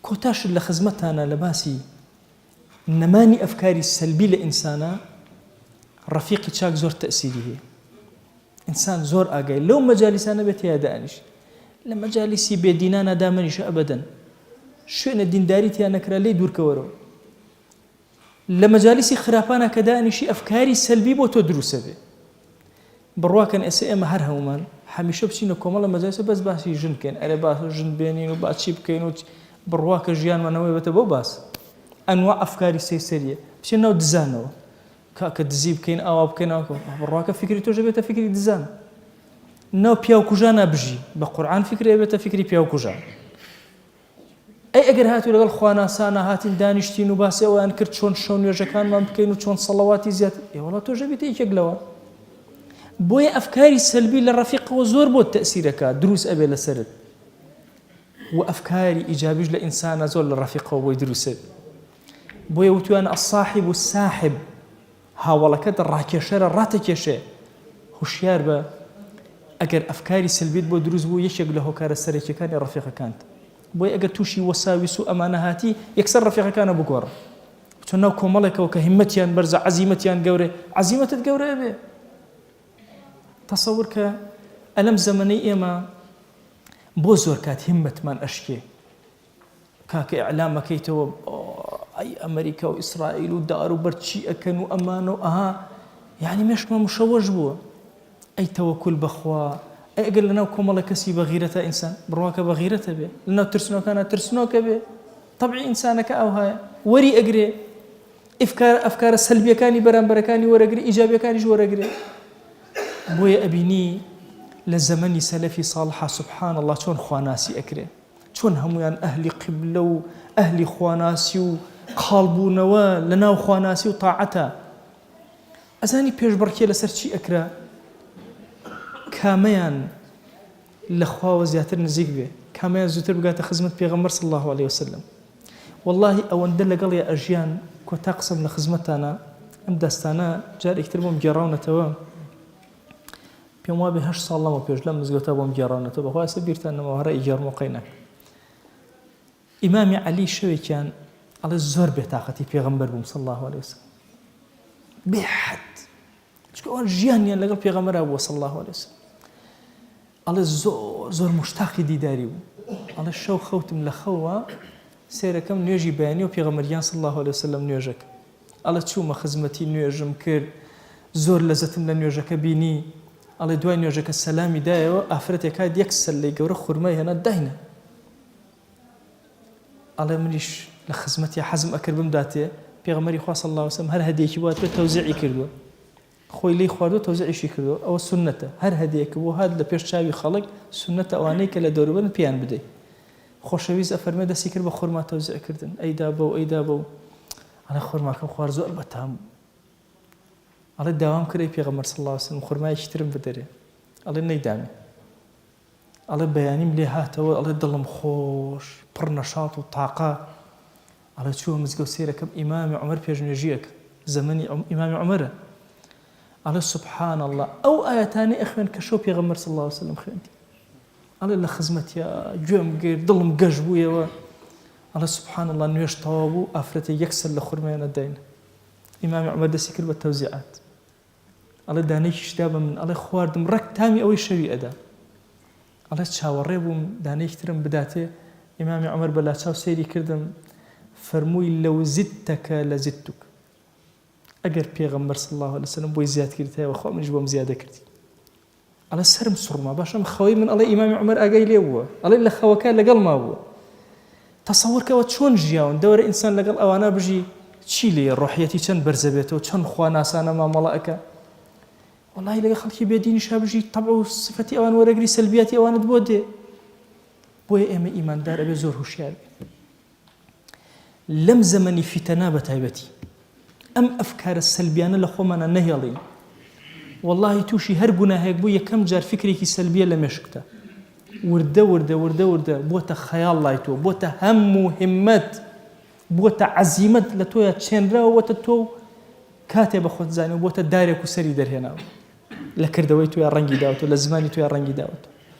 کۆتا شت لە خزمەتتانا لە باسی نەمانی ئەفکاری سەلبی لە ئینسانا ڕەفیقی چاک زۆر تەئسیری هەیە ئینسان زۆر ئاگای لەو مەجالیسانە بێت تیا دانیش لە مەجالیسی بێدینانا دامەنیشە ئەبەدەن شوێنە دینداری تیا نەکرا لێی دوورکەوەرەوە لە مەجالیسی خراپانا کە دانیشی ئەفکاری سەلبی بۆ تۆ دروسە بێ بڕواکەن ئێستا ئێمە هەر هەموومان هەمیشە بچینە کۆمەڵە مەجالیسە بەس باسی ژن بکەین ئەرێ باس ژن بێنین و با چی بکەین و بڕواکە ژیانمانەوەی بێتە بۆ باس ئەنوا ئەفکاری سەیسەریە بچین ناو دزانەوە کاکە دزی بکەین ئاوا بکەین بڕواکە فکری تۆش بێتە فکری دزان ناو پیاو کوژانە بژی بە قورعان فکرێ بێتە فکری پیاو کوژان ئەی ئەگەر هاتوو لەگەڵ خواناسانا هاتین دانیشتین و باسی ئەوەیان کرد چۆن شەو نوێژەکانمان بکەین و چۆن سەڵەواتی زیاتر ئێ وەڵا تۆش ئەبیتە یەکێک لەوە بۆیە ئەفکاری سەلبی لە ڕەفیقەوە زۆر بۆت تەئسیرەکا دروست ئەبێ لەسەرت و ئەفکاری ئیجابیش لە ئینسانە زۆر لە ڕەفیقەوە بۆی دروست بۆیە وتویان الصاحب الساحب هاوەڵەکەت ڕاکێشەرە ڕاتەکێشێ هوشیار بە ئەگەر ئەفکاری سلبیت بۆ دروست بوو یەکێک لە هۆکارە سەرەکیەکانی ڕەفیقەکانت بۆیە ئەگەر تووشی وەساویس و ئەمانە هاتی یەکسەر ڕەفیقەکانە بگۆڕە بچۆ ناو کۆمەڵێکەوە کە هیمەتیان بەرزە عەزیمەتیان گەورەیە عەزیمەتت گەورە ئەبێ تەسەور کە ئەلەم زەمەنەی ئێمە بۆ زۆر کات هیمەتمان ئەشکێ کاکە ئیعلام ئەکەیتەوە ئەی ئەمریکا و ئیسرائیل و دار و بەر چی ئەکەن و ئەمانە و ئەها یعنی مێشکمان مشەوەش بووە ئەی تەوەکول بەخوا ئەی ئەگەر لەناو کۆمەڵە کەسی بەغیرەتە ئینسان بڕواکە بەغیرەتە بێ لەناو ترسنۆکانە ترسنۆکە بێ طبعی ئینسانەکە ئەوهایە وەری ئەگرێ ئەفکار ئەفکارە سەلبیەکانی بەرامبەرەکانی وەرەگرێ ئیجابیەکانیش وەرەگرێ بۆیە ئەبینی لە زەمەنی سەلەفی ساڵحا سبحان الله چۆن خواناسی ئەکرێ چۆن هەموویان ئەهلی قیبلە و ئەهلی خواناسی و قاڵ بوونەوە لە ناو خواناسی و تاعەتە ئەزانی پێشبڕکێ لەسەر چی ئەکرا کامەیان لە خواوە زیاتر نزیک بێ کامیان زووتر بگاتە خزمەت پێغەمبەر صلی الله علیه وسلم واللهی ئەوەندە لەگەڵیا ئەژیان کۆتا قسەم لە خزمەتتانە ئەم داستانە جارێکتر بۆم گێڕاونەتەوە پێم وابێ هەشت ساڵ لەمە پێش لەم مزگەوتە بۆم گێڕاونەتەوە بەخوا ئێستا بیرتان نەماوە هەر ئەیگێڕمەوە قەیناک ئیمامی عەلی شەوێکیان ئەڵێ زۆر بێتاقەتی پێغەمبەر بووم صلی الله علیه وسلم بێ حەد چونکە ئەوان ژیانیان لەگەڵ پێغەمبەرا بووە صلی الله علیه وسلم ئەڵێ زۆر زۆر مشتاقی دیداری بوو ئەڵێ شەو خەوتم لە خەوە سێرەکەم نوێژی بەیانی و پێغەمبەریان صلی الله علیه وسلم نوێژەکە ئەڵێ چوومە خزمەتی نوێژم کرد زۆر لەزەتم لە نوێژەکە بینی ئەڵێ دوای نوێژەکە سەلامی دایەوە ئافرەتێک هات یەک سەلەی گەورە خورمای هێنا داینا ئەڵێ منیش لە خزمەتی حەزم ئەکرد بمداتێ پێغەمبەری خوا صلی اللە علیه وسلم هەر هەدیەکی بۆ هاتبێت تەوزیعی کردووە خۆی لێی خواردووە تەوزیعیشی کردووە ئەوە سوننەتە هەر هەدیەکە بۆ هات لە پێش چاوی خەڵک سوننەتە ئەوانەی کە لە دەوروبەرن پێیان بدەی خۆشەویست ئەفەرمێ دەستی کرد بە خورما تەوزیع کردن ئەیدا بەو ئەیدا بەو ئەڵێ خورماکەم خوارد زۆر بەتام بوو ئەڵێ داوام کرد ئەی پێغەمبەر صلی اللە علیه وسلم خورمایەکی ترم بدەرێ ئەڵێ نەیدامێ ئەڵێ بەیانیم لێ هاتەوە ئەڵێ دڵم خۆش پڕ نەشاط و تاقە ئەڵێ چووە مزگەوت سەیرەکەم ئیمامی عومەر پێشنوێژیەک زەمەنی ئیمامی عومەرە ئەڵێ سبحان اللە ئەو ئایەتانەی ئەخوێن کە شەو پێغەمبەر صلی اللە علیه وسلم خوێندی ئەڵێ لە خزمەتیا گوێم گرت دڵم گەش بوویەوە ئەڵێ سبحان اللە نوێژ تەواو بوو ئافرەتێک یەکسەر لە خورمەیانە داین ئیمامی عومەر دەستی کرد بە تەوزیعات ئەڵێ دانەیەکیش دا بە من ئەڵێ خواردم ڕێک تامی ئەوەی شەوی ئەدا ئەڵێ چاوەڕێ بووم دانەیەکی ترم بداتێ ئیمامی عومەر بە لاچاو سەیری کردم فەرمووی لو زدتک لزدتک ئەگەر پێغەمبەر صلی الله علیه وسلم بۆی زیاد کردیتایەوە خوا منیش بۆم زیادە کردی ئەڵێ سەرم سوڕما باشە ئەم خەوەی من ئەڵێ ئیمامی عومەر ئاگای لێ بووە ئەڵێ لە خەوەکە لەگەڵما بووە تەسەور کەوە چۆن ژیاون دەوەرە ئینسان لەگەڵ ئەوانە بژی چی لێ ڕۆحیەتی چەند بەرزە بێتەوە چەند خوا ناسانە مامەڵە ئەکا وەڵاهی لەگەڵ خەڵکی بێدینیشا بژی تەبع و سفەتی ئەوان وەرەگری سەلبیاتی ئەوانت بۆ دێ بۆیە ئێمە ئیماندار ئەبێ زۆر هوشیار بین لەم زەمەنی فیتەنا بە تایبەتی ئەم ئەفکارە سەلبیانە لە خۆمانە نەهێڵین وەڵاهی تووشی هەر گوناهێک بوو یەکەم جار فکرێکی سەلبیە لە مێشکتە وردە وردە وردە وردە بۆتە خەیاڵ لای تۆ بۆتە هەم و همەت بۆتە عەزیمەت لە تۆیا چێنراوە بۆتە تۆ و کاتێ بە خۆت زانی و بۆتە دارێک و سەری دەرهێناوە لە کردەوەی تۆیا ڕەنگی داوەتەوە لە زمانی تۆیا ڕەنگی داوەتەوە.